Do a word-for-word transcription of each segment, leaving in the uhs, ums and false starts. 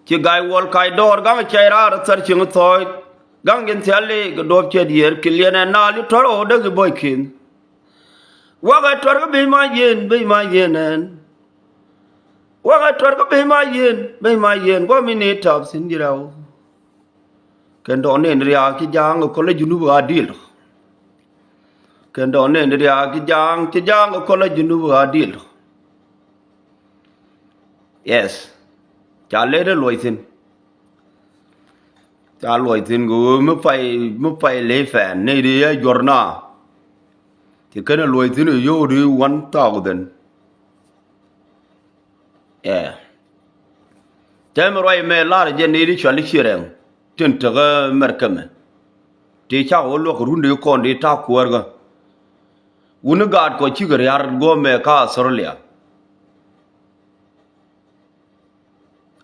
Ci ga̱y wuɔl kac dɔɔr gaŋ cɛy raar thär cieŋ thɔɔc. Gaŋ ji̱n thiali kɛ duɔ̱p cɛ diëër ki liɛn ɛ naal i̱ tuär ɣɔw däk i̱ bɔ̱ckiɛn. Wakɛ tuär kä bi̱i̱ ma yieen, bi̱i̱ ma yieen ɛn. Wakɛ tuär kä bi̱i̱ ma yieen, bi̱i̱ ma yieen guɔ mi ni tap thi̱n ji̱ rɛw. Kɛn dɔɔn ni riaak ci ja̱a̱ŋ kɛ kɔlɛ Junub ɣaa dil. Kɛn dɔɔn ni riaak ci ja̱a̱ŋ, ci ja̱a̱ŋ kɛ kɔlɛ Junub ɣaa dil. Yes. Ca lɛt ɛ luɔc thi̱n. Ca luɔc thi̱n kɛ ɣöö mi pay, mi pay ley fɛn ni ri ɛ juɔr na. Ci kɛn ɛ luɔc thi̱n ɛ yio̱w ri one thousand. Ɛ. Tɛmɛ ruac mɛ lar jɛ ni ri cual i̱ Ciɛ Rɛŋ tin tekä Mɛrkɛmɛ. Ti cak ɣöö luɔk run di kɔn di ta̱a̱ kuäärkä. Wuni gaatkɔ cikɛ ria̱r guɔ̱mɛ kä Australia.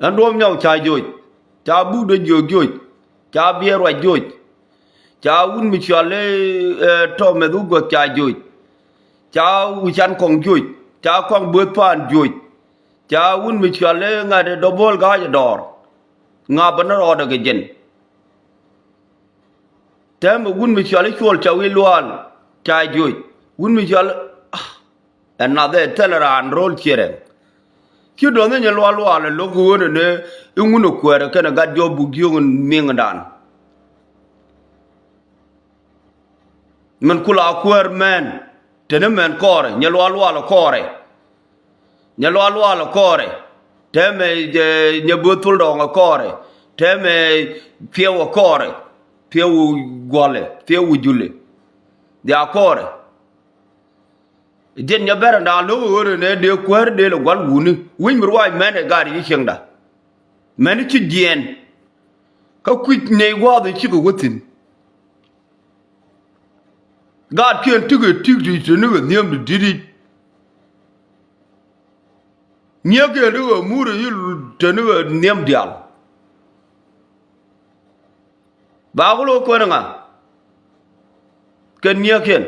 Ɛn duɔ̱ɔ̱p nyɔk ca joc, ca bukdɛ jiök joc, ca biɛɛr ruac joc, ca wut mi cɔal i̱, ɛ, Tɔmɛth wä guäk ca joc, ca wi̱can kɔŋ joc, ca kɔŋ bööth paan joc, ca wut mi cɔal i̱ ŋa̱t ɛ dɔ̱buɔ̱ɔ̱l ga̱a̱c ɛ dɔɔr. Ŋa̱p bä ni rɔɔdɛ kɛ jɛn. Tɛmɛ wut mi cɔal i̱ Cuɔl ca wi̱i̱ luaal ca joc. Wut mi cɔal, ah, ɛ nath ɛ thil raan ro̱l Ciɛ Rɛŋ. Ci dɔ̱ŋ ni nyɛ lual lual ɛ lo̱k ɣöö nɛnɛ i̱ ŋun ɛ kuäärɛ kɛnɛ gat jɔp buk jiök in mi̱ŋdan. Min kula kuäär mɛn, teni mɛn kɔɔrɛ, nyɛ lual lual kɔɔrɛ. Nyɛ lual lual kɔɔrɛ. Tɛmɛ, ɛ, nyɛ bööth thol dɔɔŋ kɔɔrɛ. Tɛmɛ piɛw kɔɔrɛ. Piɛw guɔlɛ, piɛw julɛ. Dhia kɔɔrɛ. Jiɛn nyɛ bɛrɛ da̱a̱n lo̱k ɣöö rɛ nɛ dee kuäär dee lɛ gua̱l wuni. Wi̱ny mi ruac mɛn ɛ gaat yi cieŋda. Mɛn ci jiɛɛn. Kä kui̱c nɛy gua̱a̱th ɛ cikɛ wä thi̱n. Gaatkiɛn tikɛ tik ti te ni kɛ nhiam ti di̱t i̱. Nyiäkiɛn ti kɛ mur i̱ te ni kɛ nhiam diaal. Ba ku lo̱k kuɛn ŋa? Kɛn nyiäkiɛn.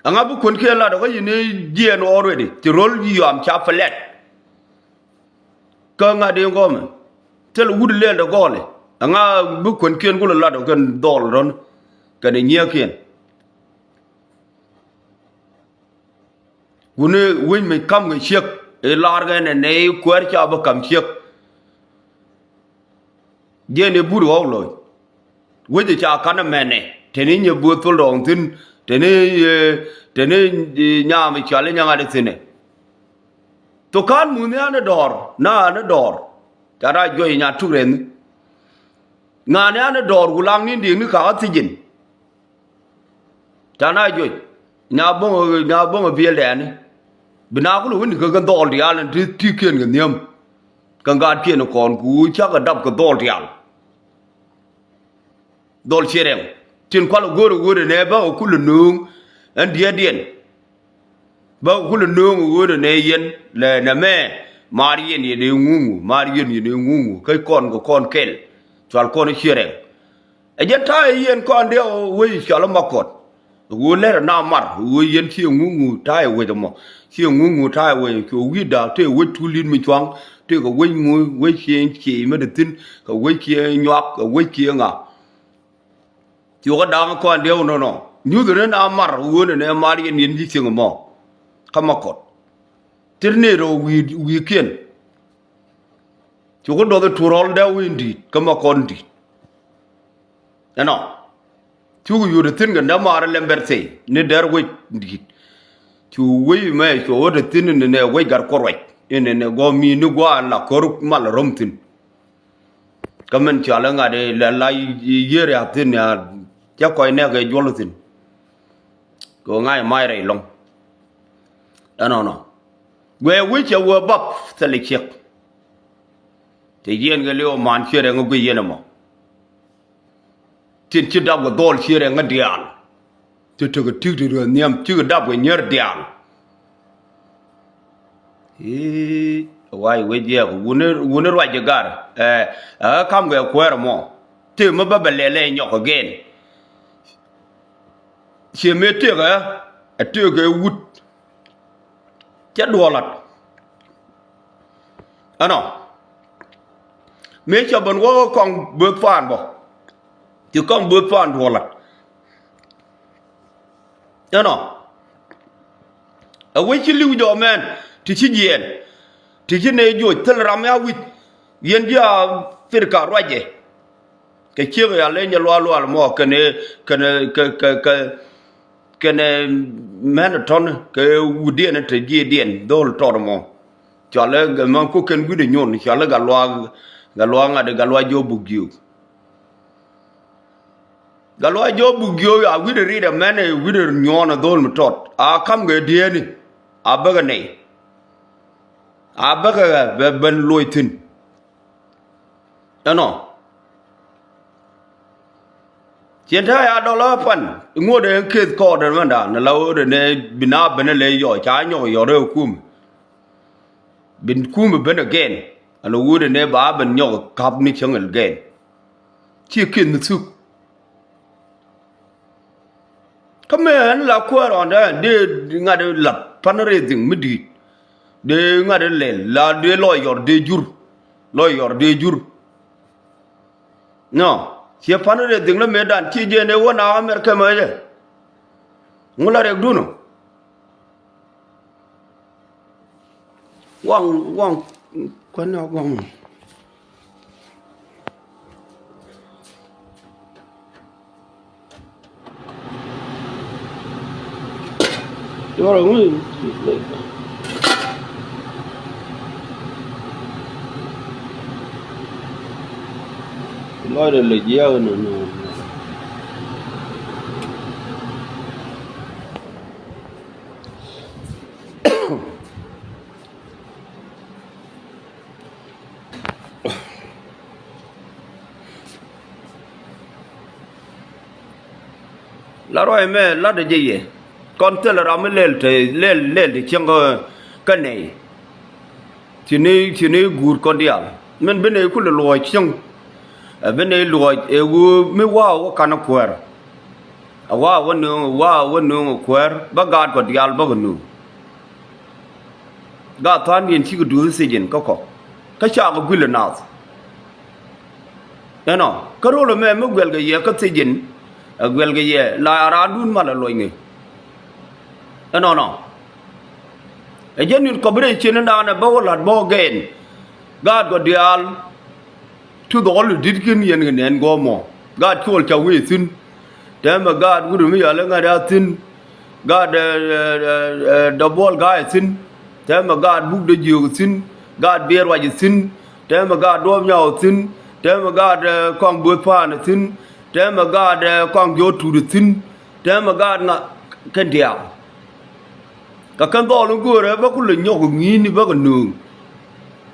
Ɛŋa bi kuänkiɛn lat ɔ kä yi̱n i̱ jiɛɛn already. Ci ro̱l yuam ca pɛ lɛt. Kä ŋa̱t in gɔmɛ. Thil wut lɛl dɛ gɔɔlɛ. Ɛŋa bi kuänkiɛn ku lɛ lat ɔ kɛn dhɔl rɔ̱n. Kɛn i̱ nyiäkiɛn. Wuni wec mi kam kɛ ciek i̱ lar kɛ nɛ nɛ i̱ kuäär ca bi kam ciek. Jiɛn i̱ but ɣɔw loc. Wec i̱ ca kan ɛmɛnɛ teni nyɛ buɔth thol dɔɔŋ thi̱n teni, eh, teni, eh, nyaam i̱ cɔal i̱ nyaŋat i̱ thi̱nɛ. Thokan muth ni an i̱ dɔɔr na an i̱ dɔɔr. Ca raa juɔc i̱ nya tuk rɛni. Ŋa̱ni an i̱ dɔɔr ku laŋ ni di̱i̱k ni kakä thi̱ji̱n. Ca na juɔc nya bo̱ŋ, nya bo̱ŋ ɛ biël dɛɛni. Bi na kulɛ wä ni kä kɛ dhɔɔl diaal ɛn ti ti̱i̱kiɛn kɛ nhiäm. Kɛ gaatkiɛn kɔn ku cakɛ dap kɛ dhɔɔl diaal. Dhɔl Ciɛ Rɛŋ tin kual ɛ go̱o̱r ɛ ɣöö nɛ bä ɛ kulɛ nööŋ ɛn diɛɛdiɛn. Bä kulɛ nööŋ ɣöö nɛ yɛn lɛ nɛmɛ maar yɛn yɛn ëë ŋuŋu maar yɛn yɛn ëë ŋuŋu kä kɔn kɛ kɔn kɛl. Cual kɔn i̱ Ciɛ Rɛŋ. Ɛ jɛn ta̱a̱ ɛ yɛn kɔn diɛ ɣöö wec i̱ cɔal i̱ Makɔt. Ɣöö lɛr ɛ na mar ɣöö yɛn ciɛ ŋuŋu ta̱a̱ ɛ wec ɛmɔ. Ciɛ ŋuŋu ta̱a̱ ɛ wec cu wi̱i̱da tëë wec tuli̱t mi cua̱ŋ. Tëë kɛ wec ŋu wec ciɛ ciɛ mɛ te thi̱n kɛ wec ciɛ nyuak kɛ wec ciɛ ŋa. Thiokɛ da̱a̱ŋ kɔn diɛw nɔnɔ nyuth ni na mar ɣöö nɛ nɛ mar yɛn yɛn ji̱ cieŋ mɔ. Kä Makɔt thir ni rɔ wi̱i̱ wi̱i̱kiɛn. Cukɛ duɔth i̱ tuɔr ɣɔl dɛw in di̱i̱t kä Makɔt in di̱i̱t. Ɛnɔ cukɛ yut i̱ thi̱n kɛ dämaar ilɛm bɛr thei ni dɛr wec in di̱i̱t. Cu wec mɛ cuɔ wä te thi̱n in nɛ wec gat kuɔr wec in nɛ gɔm mi ni gua̱a̱n la ko̱r mal rɔm thi̱n. Kä min cɔal i̱ ŋa̱t i̱ la la yiër ya thi̱n ya cä kɔc nɛɛk kɛ juɔl thi̱n. Kɛ ɣöö ŋa̱c mac rɛy lɔ̱ŋ. Ɛnɔnɔ guɛ wi̱c cɛ wee bap thil i̱ ciek. Te yieen kɛ li̱w man Ciɛ Rɛŋ i̱ guic yɛn ɛmɔ. Tin ci dap kɛ dhɔl Ciɛ Rɛŋ i̱ diaal. Ti tekɛ ti̱k ti ruɛth nhiam cikɛ dap kɛ nyier diaal. I̱ wac wec jiɛɛk wuni wuni ruac ji̱ gar. Ɛ ɛ kam kɛ kuäär ɛmɔ. Tëë mi bä bɛ lɛl ɛ nyɔk again. Ciɛ mëë tëëk ɛ ɛ tëëk ɛ wut. Cɛ duɔlat. Ɛnɔ. Mëë cɛ ben wä kɔŋ bööth paan bä. Ti kɔŋ bööth paan duɔlä. Ɛnɔ. Ɛ wec ci li̱w jɔɔk mɛn ti ci jiɛɛn. Ti ci nɛy juɔc thil ram ya wi̱c. Yɛn ji̱ Africa ruacɛ. Kɛ ciek ya leny jɛ lual lual mɔ kɛnɛ kɛnɛ kɛ kɛ kɛ kɛnɛ mɛn tɔn kɛ wutdiɛn te jiɛɛdiɛn dho̱l tɔt mɔ. Cualɛ mɛ kukɛn wi̱cdɛ nyuɔn cualɛ Gatluak Gatluak ŋa̱t Gatluak jiök buk jiök. Gatluak jiök buk jiök a wi̱cdɛ ri̱t ɛmɛn ɛ wi̱cdɛ nyuɔn ɛ dho̱l mi tɔt a ka̱m kɛ diɛɛni. A bäkɛ nɛy a bäkɛ ɣä bɛ ben luɔc thi̱n. Ɛnɔ. Cien te ya dɔlä pan ŋuɔ̱t en keth kɔɔt ɛn mɛnda ni la ɣööt ɛn ɛ bi na ben ɛ ley yɔc ca nyɔk yɔt ɛ kum. Bin kum ben again. Ɛn ɣööt ɛn ɛ ba ben nyɔk kap ni cäŋ again. Ci keth mi thuk. Kä mëë ɣän la kuäär ɣɔndɛ dee ŋa̱t la̱t fundraising mi di̱i̱t. Dee ŋa̱t lɛl la dee lɔyɔr dee jur. Lɔyɔr dee jur. Nɔ ciɛ fundraising lä mëëdan ci jɛn ëë wä na America mɛ jɛ. Ŋu la rɛkdun ɔ. Waŋ waŋ kuän ni waŋ. Yɔrɔ ŋun. Lɔcdɛ lɛ jiääk nɔ nɔ. La ruac mɛ latdä jɛ yɛ kɔn thilɛ ram mi lɛl te lɛl lɛl te cieŋ kä nɛy. Ci ni ci ni guur kɔn diaal min bi nɛy kulɛ luɔc cieŋ. Ɛ bi nɛy luɔc ɛ ɣöö mi wa̱a̱ wä kanɛ kuäär. A wa̱a̱ wä nööŋ a wa̱a̱ wä nööŋ a kuäär bä gaat kɔ diaal bä kɛ nööŋ. Gaat tha̱a̱ŋdiɛn cikɛ duuth thijin kä kɔ kä cakɛ guil ɛ naath. Ɛnɔ kä ro̱l ɛmɛ mi guɛlkɛ yɛ kä thijin. Ɛ guɛlkɛ yɛ la raandun mal ɛ luɔcni. Ɛnɔnɔ ɛ jɛn nit kɔp rɛy cin indaanɛ bä wä la̱t bä wä gɛɛn. Gaat kɔ diaal. Cu dhɔl i̱ di̱t ki̱n yɛn kɛ nɛn guɔ̱ɔ̱mɔ. Gaat cuɔl ca wee thi̱n. Tɛmɛ gaat wut mi yal i̱ ŋa̱t a thi̱n. Gaat dɔbuɔl ga̱a̱c thi̱n. Tɛmɛ gaat buk dee jiöök thi̱n. Gaat biɛɛr ruac thi̱n. Tɛmɛ gaat duɔ̱ɔ̱p nyaw thi̱n. Tɛmɛ gaat kɔaŋ bööth paan thi̱n. Tɛmɛ gaat kɔaŋ jiɔt tut thi̱n. Tɛmɛ gaat ŋa kɛn diaal. Kɛ kɛn dhɔl in göörɛ bä kulɛ nyɔk ŋi̱i̱ni bä kɛ nööŋ.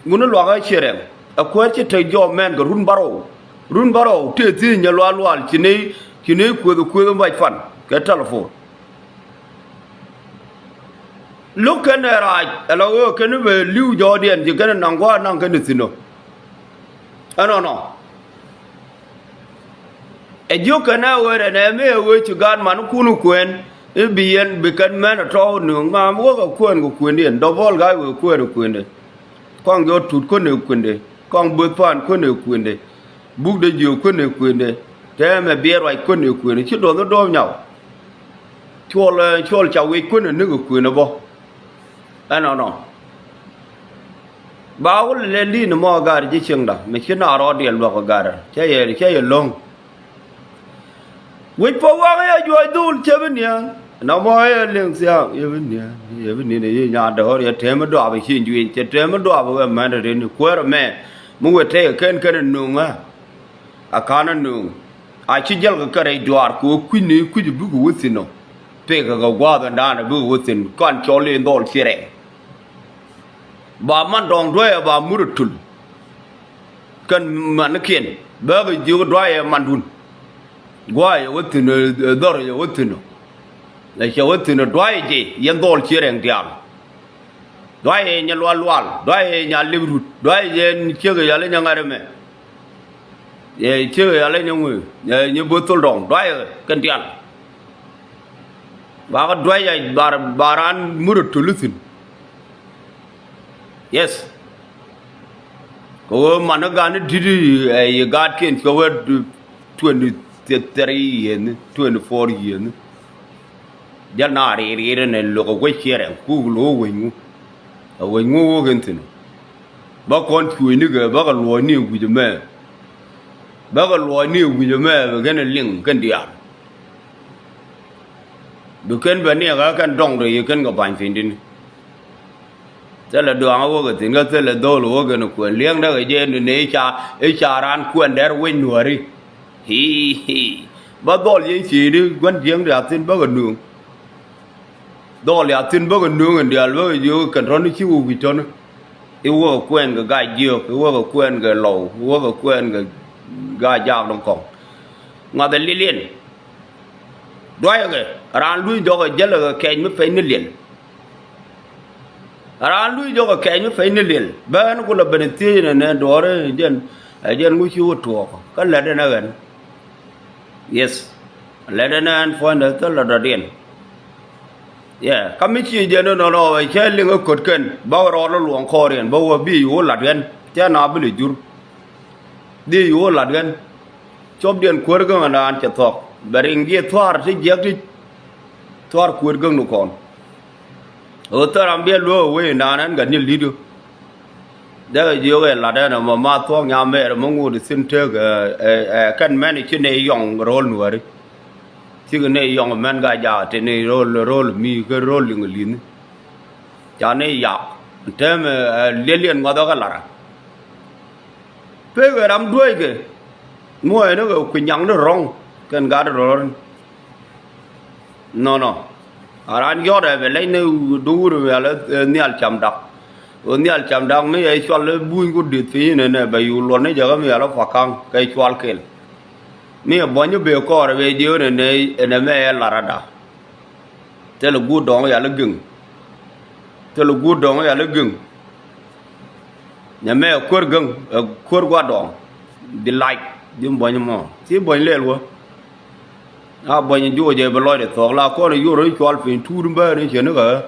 Ŋun in luakä ciɛ rɛm ɛ kuäär ci te jɔɔk mɛn kɛ run bärɔw. Run bärɔw tëë thiec nyɛ lual lual ci ney ci ney kueth kueth in bac pan kɛ telephone. Lo̱k kɛn ɛ raac ɛ la ɣöö kɛn bɛ li̱w jɔɔkdiɛn ci kɛn naŋ gua̱a̱r naŋ kɛn thi̱n ɔ. Ɛnɔnɔ. Ɛ jiök kɛn ɛ ɣöö rɛn ɛ mi ɛ ɣöö ci gaat manikun kuën i̱ bi yɛn bi kɛn mɛn ɛ tɔ̱ nööŋ ŋa̱a̱m wäk ɛ kuën kɛ kuëndiɛn dɔ̱p bɔl ga̱a̱c wëë kuën ɛ kuënde. Kɔaŋ jɔt tut kuën ɛ kuënde kɔaŋ böth paan kuën ɛ kuënde. Buk dee jiök kuën ɛ kuënde tɛmɛ biɛɛr ruac kuën ɛ kuënde ci duɔth i̱ duɔ̱ɔ̱p nyaw. Cuɔl ɛ cuɔl ca wec kuën ɛ ni kɛ kuën ɛ bä. Ɛnɔnɔ. Ba wä lɛ lɛl di̱n mɔ gat ji̱ cieŋda mi ci na rɔɔdiɛn luäk ɛ gat cä yɛ cä yɛ lo̱ŋ. Wec puɔ̱k waŋ yɛ juɔc dhul cɛ bi niɛn. Na mɔ yɛ liŋ thiaŋ yɛ bi niɛn yɛ bi niɛn yɛ nyan dɔɔr yɛ tɛm mi duaap ci juëc cɛ tɛm mi duaap wɛ mɛn rin kuäär mɛ. Mi wɛ tɛk kɛn kɛn nuŋä. A ka̱n a nuŋ a ci jäl kɛ kɛ rɛy duaar kɛ wä kui̱c ni kui̱c bikɛ wä thi̱n ɔ. Pekɛ kɛ gua̱a̱th ɛn da̱a̱n bikɛ wä thi̱n kɔn cɔl in dhɔl ci rɛy. Ba man dɔ̱ŋ duäyɛ ba mur ɛ tul. Kɛn manikiɛn bäkɛ jiök duayɛ mandun. Guayɛ wä thi̱n ɛ dhɔr yɛ wä thi̱n ɔ. Ɛ cɛ wä thi̱n ɔ duayɛ jiɛ yɛn dhɔl ciɛ rɛŋ diaal. Duayɛ nyɛ lual lual duayɛ nyɛ alip rut duayɛ yɛn ciek yɛ alɛ nyɛ ŋa̱t ɛmɛ. Yɛ ciek yɛ alɛ nyɛ ŋuë nyɛ bo̱th thol dɔ̱ŋ duayɛ kɛn diaal. Bakɛ duayɛ ba raan mur ɛ tul thi̱n. Yes. Kɛ ɣöö man ni gan ni di̱t, ɛ, yi gaatkiɛn cɛ wee twenty three years, twenty four years. Jäl na riir riir ni lo̱k ɛ wec ciɛɛrɛ kuk lo̱k ɛ wec ŋu. Ɛ wec ŋu wä kɛn thi̱n. Bä kɔn cuëëcnikɛ bäkɛ luɔ̱ɔ̱cni wi̱c ɛmɛ. Bäkɛ luɔ̱ɔ̱cni wi̱c ɛmɛ bɛ kɛn liŋ kɛn diaal. Bi kɛn bɛ niɛk ɛ kɛn dɔŋ rɛy kɛn kɛ ba̱ny thi̱n di̱n. Thilɛ duaŋ a wäkɛ thi̱n kä thilɛ dho̱o̱l wäkɛ ni kuɛn li̱eŋdɛ kɛ jɛ ni ni i̱ ca, i̱ ca raan kuɛn dɛr wec nuääri. Hii, hii. Bä dhɔl yɛn ciëëdi gua̱n jiäŋ diaal thi̱n bäkɛ nööŋ. Dhɔl ya thi̱n bäkɛ nööŋ in diaal bäkɛ jiök kɛn tɔ̱ni ci wä wi̱c tɔ̱ni. I̱ wäkɛ kuɛn kɛ gac jiök, i̱ wäkɛ kuɛn kɛ lɔw, i̱ wäkɛ kuɛn kɛ gac jaak dɔ̱ŋ kɔ̱ŋ. Ŋa̱thɛ li̱liɛn. Duayɛ kɛ raan luc jɔkɛ jälɛ kɛ kɛɛc mi pɛc ni liɛl. Raan luc jɔkɛ kɛɛc mi pɛc ni liɛl. Bä ɛn ku la ben thiec ɛn ɛn duɔ̱ɔ̱r ɛ jɛn, ɛ jɛn ŋu ci wä tuɔɔk. Kä lät ɛn ɛ ɣɛn. Yes. Lät ɛn ɛ ɛn puɔ̱nydɛ thil la dɔ̱diɛn. Yɛ, kä mi ci jɛn ɛn nɔnɔ ɛ cɛ liŋ ɛ köt kɛn. Bä rɔɔd lɔ luɔ̱ŋ kɔɔriɛn. Bä wä bi wä lat ɣɛn. Cɛ na bi lɛ jur. Dhieec ɣöö lat ɣän. Cɔpdiɛn kuäär gäŋ ɛnaan cɛ thuɔ̱k. Bɛ riŋ jiɛ thuaar ti jiäk ti thuaar kuäär gäŋ ni kɔn. Ɣöö thil ram biɛ luäk ɛ wee ɛnaan ɛn gat ni li̱t ɣöö. Dee kɛ jiök ɛ lat ɛn ɛmɔ ma thuɔ̱k nyam mɛɛr ɛmɔ ŋot ɛ thi̱n tëëk ɛ, ɛ, ɛ kɛn mɛn ɛ ci nɛy yɔŋ ro̱o̱l nuääri. Cikɛ nɛy yɔŋ mɛn ka jaak ti ni ro̱o̱l, ro̱o̱l mi kä ro̱o̱l liŋ ɛ li̱thni. Ca nɛy yak. Täämɛ, ɛ, liɛliɛn ŋuathä kä lat ɛ. Pek ɛ ram dueekɛ. Muɔ̱ɔ̱cɛ ni kɛ kui̱ nyaŋni rɔ̱ŋ kɛn gat rɔ̱rɔ̱n. Nɔnɔ. A raan yɔ̱t ɛ bɛ lɛc ni duŋ wut mi ala, ɛ, nhial cam dak. Ɣöö nhial cam dak mi ɛ cual i̱ buny ku di̱th piny ni nɛ bɛ yuk luɔt ni jɛ kä mi ala Pakaŋ kɛ cual kɛl. Mi ɛ buɔ̱ny i̱ bëë kɔɔr ɛ bɛ jiök ni nɛ, ɛ nɛ mɛ ɛ lar ada. Thilɛ guut dɔ̱ŋ yal i̱ gëŋ. Thilɛ guut dɔ̱ŋ yal i̱ gëŋ. Nyɛ mɛ ɛ kuäär gäŋ, ɛ kuäär gua̱dɔɔŋ. Di lac di buɔ̱ny mɔ ci buɔ̱ny lɛl wä. A buɔ̱ny juɔc ɛ bi lɔcdɛ thuɔ̱k la kɔn ɛ yor i̱ cual piny tuut in bäär in cien i̱ ɣä.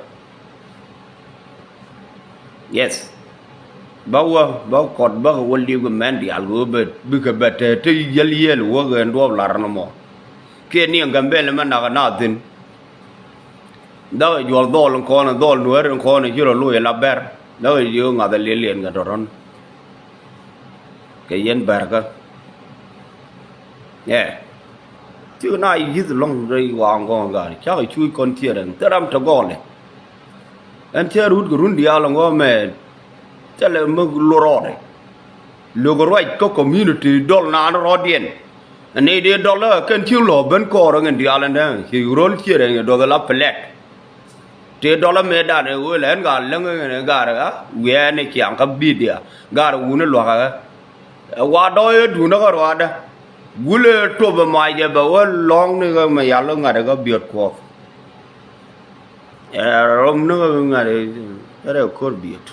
Yes. Bä wä bä kɔt bä kɛ wä li̱w kɛ mɛn diaal kɛ wä bɛ bikɛ bɛ te te yɛl yɛl wä kɛ duɔp lar ni mɔ. Kiɛ ni ɛ Gambɛl mɛ nak ɛ na thi̱n. Dhakɛ juɔl dhɔl in kɔn in dhɔl nuäär in kɔn in ci rɔ loc ɛ la bɛr. Dhakɛ jiök ŋath ɛ liɛliɛn kɛ tɔ̱tɔ̱n. Kɛ yɛn bɛrkä. Ɛ cikɛ na yi̱th lɔ̱ŋ rɛy waŋ gɔ̱ŋ ga̱a̱n cakɛ cuuc kɔn ciɛ rɛn thil ram te gɔɔlɛ. Ɛn cä rut kɛ run diaal ɛŋɔ mɛ. Thilɛ mi lo rɔɔdɛ. Lo̱kɛ ruac kä community dɔl naan rɔɔdiɛn. Ɛn nɛy dee dɔl ɛ kɛn cieŋ lɔ ben kɔɔr ɛŋɛn diaal ɛn dee ci ro̱l ciɛ rɛn duɔth ɛ la plɛt. Tëë dɔlä mëëdan ɛ ɣöö lɛ ɛn gaa läŋ ɛn ɛ gaar ɛ ɣä wiɛɛn ɛ ciaŋ kä bi̱i̱dia gaar ɛ wun ɛ lua̱k ɛ ɣä. Ɛ wa dɔɔy ɛ duundä kä ruaadä. Gulɛ top ɛ mac ɛ bɛ wä lɔ̱ŋ ni ɣä mɛ yal ɣä ŋa̱t ɛ ɣä biöt kuɔth. Ɛ rom ni ɣä ŋa̱t ɛ rɛ ko̱r biöt.